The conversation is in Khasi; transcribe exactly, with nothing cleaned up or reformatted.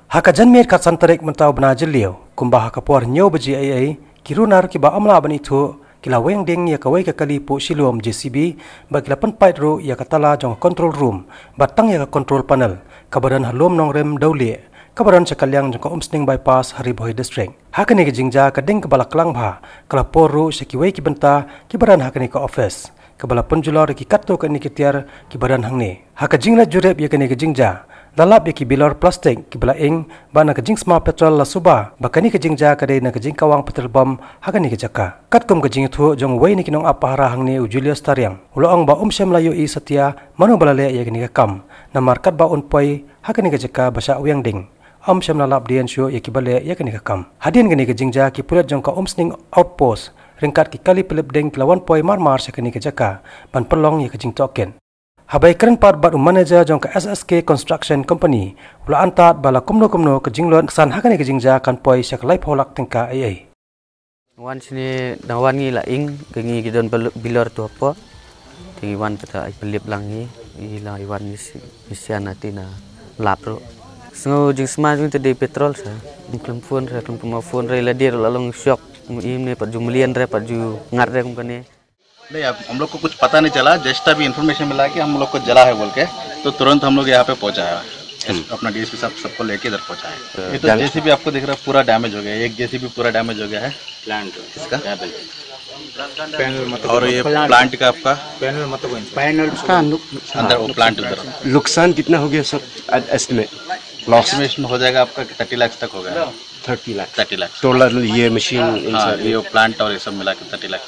Ha ka janmiet khatsan tarik mynta u bnai Jylliew, kumba ha ka por hynñiew baje eiei, ki runar kiba ym lah ban ithuh ki la weng ding ïa kawei ka kali puh shilum J C B, bad ki la pynpait ruh ïa ka tala jong ka control room bad tang ïa ka control panel, kaba don ha Lum Nongrim Dewlieh, kaba don sha ka liang jong ka Umsning Bypass ha Ri Bhoi District. Ha kane ka jingjia, ka ding kaba la klang bha ka la por ruh sha kiwei ki bynta kiba don ha kane ka office, kaba la pynjulor ïa ki katto katne ki tiar kiba don hangne. Ha ka jingleit jurip ïa kane ka jingjia, la lap ïa ki bilor plastik kiba la ing, bad na ka jingsma petrol la suba ba kane ka jingjia ka dei na ka jingkawang petrol bomb ha kane ka jaka. Katkum ka jingïathuh jong uwei na ki nongap pahara hangne, u Julius Tariang, u la ong ba um shym la ïohi satia mano ba la leh ïa kane ka kam, namar katba un poi ha kane ka jaka ba shah weng ding, um shym la lap dien shuh ïa kiba leh ïa kane ka kam. Hadien kane ka jingjia, ki pulit jong ka Umsning Outpost ryngkat ki kali pynlip ding ki la wan poi mar mar sha kane ka jaka ban pynlong ïa ka jingtohkit. Haba ïakren pat bad u manager jong ka S S K Construction Company, u la antad ba la kumno kumno ka jinglut ksan ha kane ka jingjia kan poi sha ka laiphew lak tyngka eiei. Wan shane, da wan ngi la ing, ka ngi ki don bal-, bilor tu hapoh. Te ngi wan te ka ai pynlip lang ngi, i la i wan ngi si, ngi sian na ti na lap ruh. Sngew jingsma jong te dei petrol sa, khlem phone sa, khlem pynmih phone re la dir la long shock, im ne pat ju mlien re pat ju ngat re kum kane. नहीं, अब हम लोग को कुछ पता नहीं चला, जस्ट अभी इन्फॉर्मेशन मिला कि हम लोग को जला है बोल के, तो तुरंत हम लोग यहाँ पे पहुँचा है। हम्म। अपना डीएसपी साहब सबको लेके इधर पहुँचा है। तो ये तो जान- जेसीबी आपको दिख रहा है, पूरा डैमेज हो गया है, एक जेसीबी पूरा डैमेज हो गया है। प्लांट इसका? पैनल मतलब और ये प्लांट का आपका? पैनल मतलब कौन सा? पैनल उसका नु-, नुकसान। अंदर वो प्लांट उधर। नुकसान कितना हो गया सर, एस्टिमेट? लॉस? एस्टिमेशन हो जाएगा आपका थर्टी लाख तक हो गया। थर्टी लाख? थर्टी लाख। टोटल ये मशीन, इन हाँ, सब? ये प्लांट और ये सब मिला के थर्टी लाख।